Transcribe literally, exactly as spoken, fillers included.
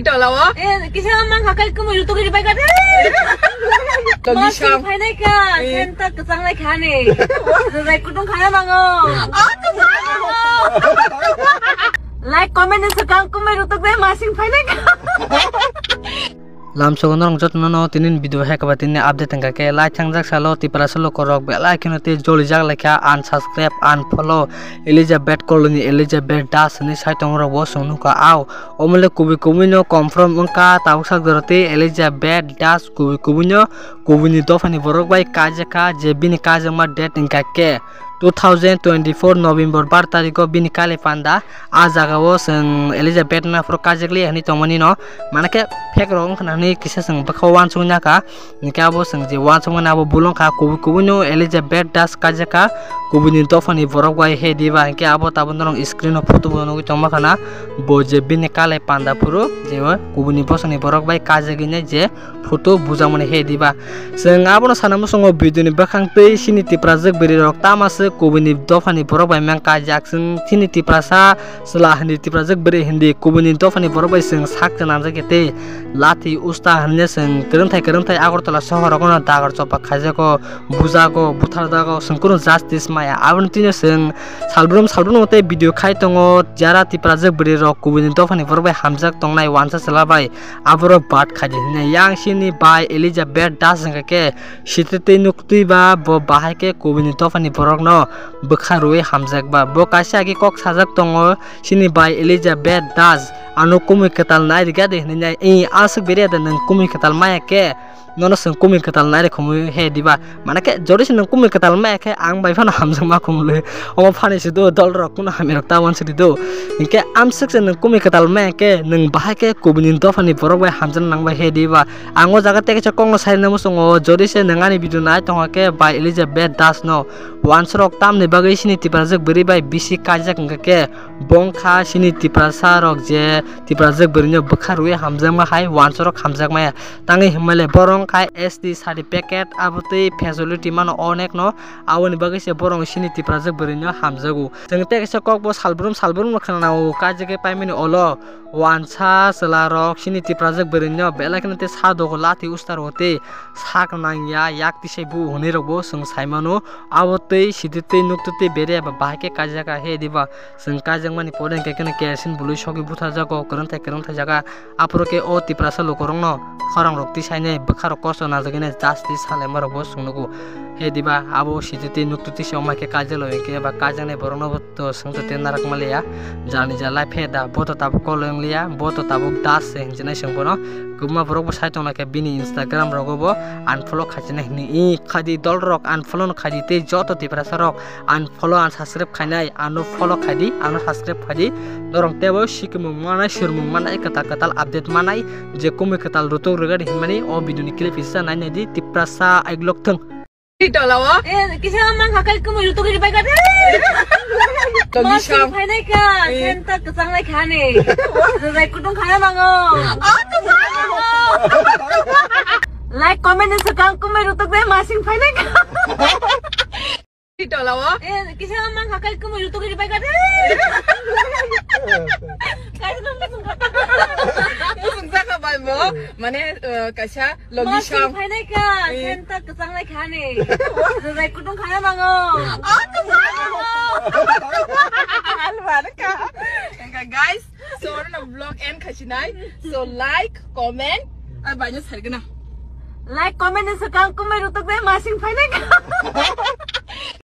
Tola o. Eh, kisa mang hakai kumui rutuk di bai ka de. Togi Masing sam. Phainai ka, eh. Sen ta kacang nai kha ni. Rai kutung khana mango. Like, comment ni sakang kumui rutuk de masing phainai ka. Lamsogo norong jotono no tinin video hai kaba tinin update wngkha khe like thangjak salo Tiprasa lukurok belai kheno tei jolijak laikha unsubscribe, unfollow Elizabeth Colony, Elizabeth Das hinwi saitongo rok bo chwng nukha. Au, omole kubui kubui no confirm wngkha tabuk sak jora tei Elizabeth Das kubui kubui no kubui ni dopha ni borok bai kaijakha je bini kaijakma date wngkha khe two thousand twenty-four November bar tarikh o bini kali panda. Ah jaga o chwng Elizabeth no aphuru kaijakli hinwi tongmani no, mane khe fake rok wngkha na hinwi kisa chwng bwkha o uansukna kha. Hinkhe abo chwng je uansukmani abo bul wngkha kubui kubui no Elizabeth Das kaijakha kubui ni dopha ni borok bai he diba, hinkhe abo tabuk norok screen o photo bo nugwi tongma khana bo je bini kali panda phuru je o kubui ni bosong ni borok bai kaijagwi nai je photo bujakmani he diba. Chwng abono sana muchungo video ni bwkhang tei chini Tiprajwk bwrwi rok tama se kubui ni dopha ni borok bai mang kaijak, chwng chini Tiprasa chwla hindi, Tiprajwk bwrwi hindi, kubui ni dopha ni borok bai chwng sak chwng nangjak ya tei lathi usta hinwi chwng kwrwngthai kwrwngthai Agartala sohor rogo no dagar chopak khaijago, bujago, butharjago, chwng kunu justice maya. Aboni twi no chwng salbrum salbrum tei video khai tongo, jara Tiprajwk bwrwi rok kubui ni dopha ni borok bai hamjak tongnai uansa chwla bai. Aborok bat khaidi hinwi yang sini bai Elizabeth Das wngkha khe sitwi twi nuktwi ba bo bahai khe kubuni dophani borokno bwkha rwi hamjak ba. Bo kaisa agi kok sajak tongo sini bai Elizabeth Das, "Ano kumui kwtal nai rwgya de," hinwi nai. "Ih, aswk beriya de nwng kumui kwtal maya khe nono chwng kumui kwtal nai rwkhwmui he diba?" Mane khe jodi se nwng kumui kwtal maya khe ang bai phano hamjakma khumlwi. Omo phani se do, dol rok kuno hamya rok ta uansukdi do. Hinkhe amswk se nwng kumui kwtal maya khe nwng bahai khe kubuni dophani borok bai hamjakna nang bai he diba? Ang o jaga tei kaisa kokno sai rwna muchungo, jodi se nwng ani video nai tongkha khe bai Elizabeth Das no uansuk rok tamni bagwi sini Tiprajwk bwrwi bai bisi kaijak wngkha khe bo wngkha sini Tiprasa rok je Tiprajwk bwrwi no bwkha rwi hamjakma hai uansuk rok hamjakmaya. Tangwi hinmale borok khai S T certificate abo tei facility mano onek no, aboni bagwi se borok sini Tiprajwk bwrwi no hamjago. Chwng tei kaisa kok bo salbrum salbrum no khwnanao, kaijagwi paimani olo uansa chwla rok sini Tiprajwk bwrwi no belai kheno tei sa dogo lathi usta rw tei sak nangya yak tisai bu hwnwi rok bo chwng sai mano. Abo tei sidi tei nuk twi tei bere ba bahai khe kaijak kha he diba? Chwng kaijakmani pore hwnkhe kheno kerosene bului sogwi butharjago, kwrwngthai kwrwngthai jaga. Aphuru khe o Tiprasa lukurokno khorang rok tisainai, bwkha rok kosto najagwi nai, justice salaima rok bo chwng nugo. He diba abo sititi nuktuti se wngma khe kaijaklo hinkhe eba kaijaknai borokno bo to chwng to tei narak manliya. Jani ja lai phe da, bo to tabuk kolo wngliya, bo to tabuk Das se hinjinai chwng bono. Kwbangma borok bo sai tongna khe bini Instagram rogo bo unfollow khaijinai hinwi. I khaidi dol rok unfollow no khaidi tei joto Tiprasa rok unfollow, unsubscribe khainai, ano follow khaidi, ano subscribe khaidi. Norok teibo sikimung manai, swrwngmung manai, kwtal kwtal update manai, je kumui kwtal rutuk rwgadi hinmani o video ni clip hisa nai naidi, Tiprasa aiglok thung. Tola o. Eh, kisa mang hakai kumui rutuk ri bai ka de. Togi Masing sam. Phainai ka, eh. Sen ta kwchang nai kha ni. Rai kutung khana mango. Like, comment ni sakang kumui rutuk de masing phainai ka. Tola o. Eh, kisa mang hakai kumui rutuk ri bai ka de. Kaisa nang musung ka. Musung saka bai bo. Mane, eh, kaisa logi sam. Masing phainai ka, eh. Sen ta kwchang nai kha ni. Rai kutung khana mango. Alwar ka. Guys, so, oro no vlog end khasinai. So, like, comment, ar baino sargana. Like, comment ni sakang kumui rutuk de masing phainai ka.